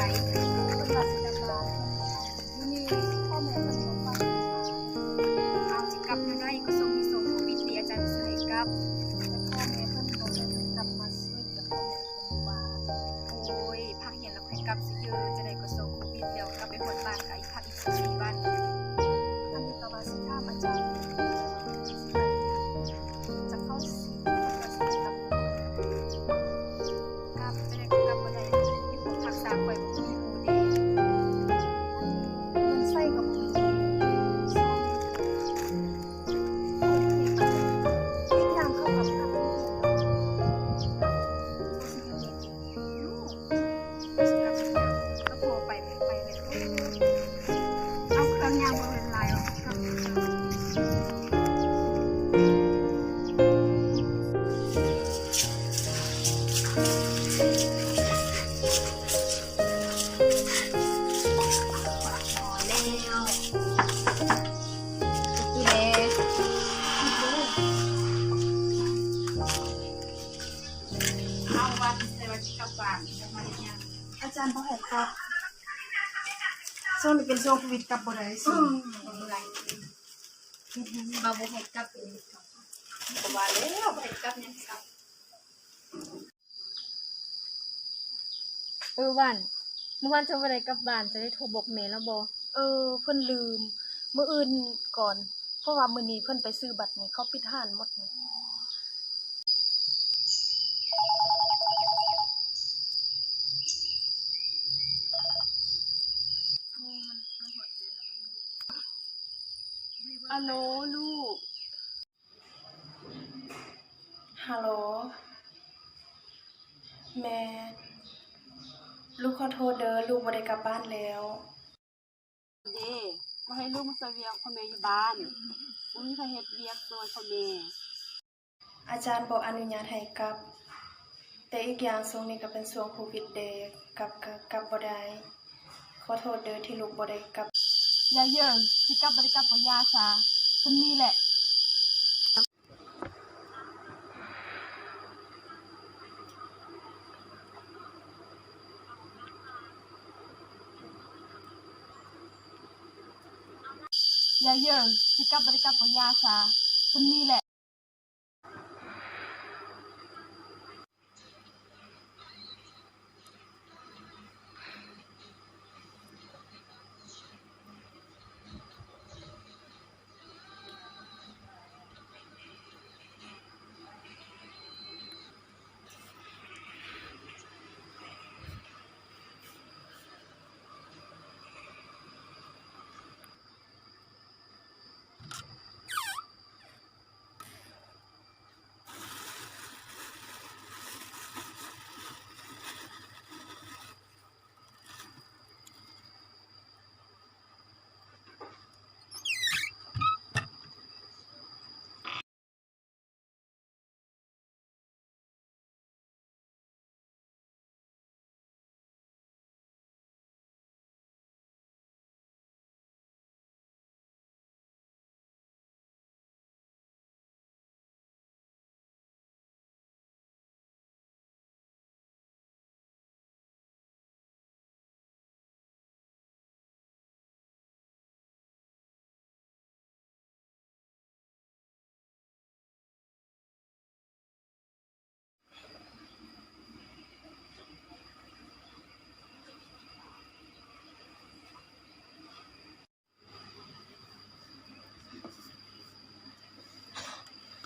ເພິ່ນວ່າຊິກັບບ້ານ ຢູ່ນີ້ພໍ່ແມ່ເພິ່ນບໍ່ຟັງ. ເອົາ ຊິກັບແນວໃດ ກະຊົງນີ້ຊົງໂຄວິດເດ ອາຈານຊິໃຫ້ກັບ ແຕ່ພໍ່ແມ່ເພິ່ນບໍ່ຢາກກັບມາຊ່ວຍເຫຼືອພໍ່ແມ່ເພິ່ນຢູ່ບ້ານ. ໂອ້ຍ ພາກຮຽນລະຄ່ອຍກັບຊິເອີ ຈັ່ງໃດກະຊົງໂຄວິດແລ້ວ ກັບໄປຮອດບ້ານກະອີກພັກອີກສິບສີ່ວັນ. ອັນນີ້ກະວ່າຊິຖາມອາຈານ ຈະເຂົ້າສິບ ກະຊິກັບ ກັບຈັ່ງໃດກະກັບບໍ່ໄດ້ ຢູ່ຫ້ອງພັກສາຂ້ອຍບໍ່ມີໝູ່ເດ. ເງິນໃຊ້ກະບໍ່ມີ ອີກຢ່າງເຂົາກະພັກ ເອົາເຄື່ອງຍ່າງບໍ່ແມ່ນຫຼາຍ ພໍແລ້ວ ກິນແດ່. ເອົາ ວ່າແຕ່ວ່າຊິກັບບ້ານ ຈະມາເຮັດຫຍັງ? ອາຈານບໍ່ໃຫ້ກັບ ຊ່ວງນີ້ເປັນຊ່ວງໂຄວິດ ກັບບໍ່ໄດ້. ອືມ ກັບບໍ່ໄດ້ ເຮັດຫຍັງ ວ່າບໍ່ໃຫ້ກັບ ເປັນ ກັບ ກະວ່າແລ້ວ ບໍ່ໃຫ້ກັບຫຍັງກັບ. ເອີ ວັນ ມື້ວານເຈົ້າບໍ່ໄດ້ກັບບ້ານ ເຈົ້າໄດ້ໂທບອກແມ່ລາວບໍ່? ເອີ ເພິ່ນລືມ ມື້ອື່ນກ່ອນ ເພາະວ່າມື້ນີ້ເພິ່ນໄປຊື້ບັດນີ້ ເຂົາປິດຮ້ານໝົດນີ້. ອາໂຫຼ ລູກ. ຮາໂຫຼ ແມ່ ລູກຂໍໂທດເດີ ລູກບໍ່ໄດ້ກັບບ້ານແລ້ວ. ເດ ບໍ່ໃຫ້ລູກມາຊ່ວຍວຽກພໍ່ແມ່ຢູ່ບ້ານ ບໍ່ມີໃຜເຮັດວຽກຊ່ວຍພໍ່ແມ່. ອາຈານບໍ່ອະນຸຍາດໃຫ້ກັບ ແຕ່ອີກຢ່າງຊ່ວງນີ້ກະເປັນຊ່ວງໂຄວິດເດ ກັບກະກັບບໍ່ໄດ້. ຂໍໂທດເດີທີ່ລູກບໍ່ໄດ້ກັບ. ຢ່າເຢີ້ງ ຊິກັບບໍ່ໄດ້ກັບກໍຢ່າຊະ ສ່ຳນີ້ແຫຼະ. ຢ່າເຢີ້ງ ຊິກັບບໍ່ໄດ້ກັບກໍຢ່າຊະ ສ່ຳນີ້ແຫຼະ.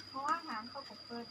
ເພາະວ່າຮ້ານເຂົາກໍເປີດ.